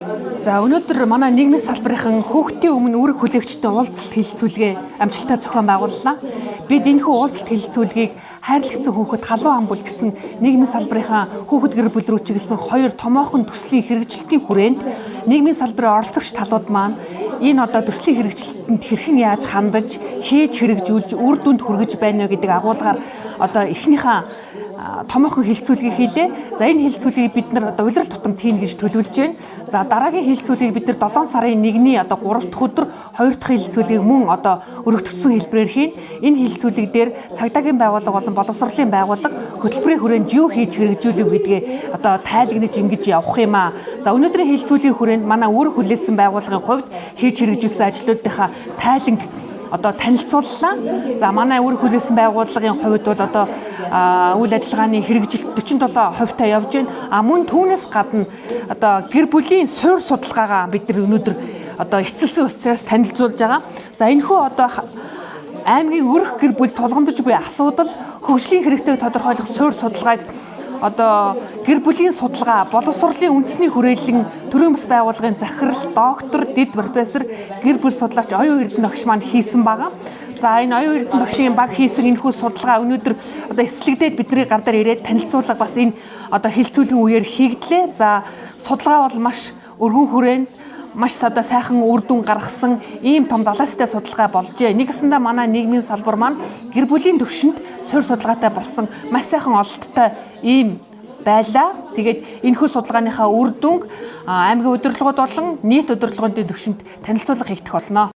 За, өнөөдөр манай нийгмийн салбарын хүүхдийн өмнө үүрэг хүлээгчтэй уулзалт хэлэлцүүлгээ амжилттай зохион байгууллаа. Бид энэхүү уулзалт хэлэлцүүлгийг хайрлагдсан хүүхэд халуун ам бүл гэсэн нийгмийн салбарынхаа хүүхэд гэр бүл рүү чиглэсэн хоёр томоохон төслийн хэрэгжилтийн хүрээнд нийгмийн салбарын оролцогч талууд маань энэ одоо төслийн хэрэгжилтэнд хэрхэн яаж хандаж, хийж хэрэгжүүлж, үр дүнд хүргэж байна вэ гэдэг агуулгаар одоо эхнийхээ томоохон хэлэлцүүлгийг хийлээ. За, энэ хэлэлцүүлгийг бид нар одоо улирал тутамд хийнэ гэж төлөвлөж байна. За, дараагийн хэлэлцүүлгийг бид нар 7 сарын 1-ний одоо 3 дахь өдөр 2 дахь хэлэлцүүлгийг мөн одоо өргөтгөсөн хэлбэрээр хийнэ. Энэ хэлэлцүүлэг дээр цагдаагийн байгууллага болон боловсролын байгууллага хөтөлбөрийн хүрээнд юу хийж хэрэгжүүлэв гэдгээ одоо тайлагнаж ингэж явах юм аа. За, өнөөдрийн хэлэлцүүлгийн хүрээнд манай үүрэг хүлээсэн байгууллагын хувьд хийж хэрэгжүүлсэн ажлуудынхаа тайланг одоо танилцууллаа. За, манай үүрэг хүлээсэн байгууллагын хувьд бол одоо үйл ажиллагааны хэрэгжилт 47 хувьтай явж байна. А мөн түүнээс гадна одоо гэр бүлийн суурь судалгаагаа бид нар өнөөдөр одоо эцэлсэн учраас танилцуулж байгаа. За, энэхүү одоо аймгийн өрх гэр бүл тулгамдж буй асуудал, хөгжлийн хэрэгцээг тодорхойлох суурь судалгааг одоо гэр бүлийн судалгаа боловсролын үндэсний хүрээлэн төрийн бас байгууллагын захирал, доктор, дэд профессор, гэр бүл судлаач Оюун Эрдэнэ багш маань хийсэн байгаа. За, энэ Оюун Эрдэнэ багшийн баг хийсэн энэхүү судалгаа өнөөдөр одоо эслэгдээд бидний гар дээр ирээд танилцуулга бас энэ одоо хэлэлцүүлгийн үеэр хийгдлээ. За, судалгаа бол маш өргөн хүрээнд маш одоо сайхан үр дүн гаргасан ийм том далаастай судалгаа болжээ. Нэгсэндээ манай нийгмийн салбар маань гэр бүлийн төвшөнд суурь судалгаатай болсон маш сайхан ололттой ийм байлаа. Тэгээд энэхүү судалгааныхаа үр дүнг аймгийн удирдлагууд болон нийт удирдлагын төвшөнд танилцуулга хийгдэх болно.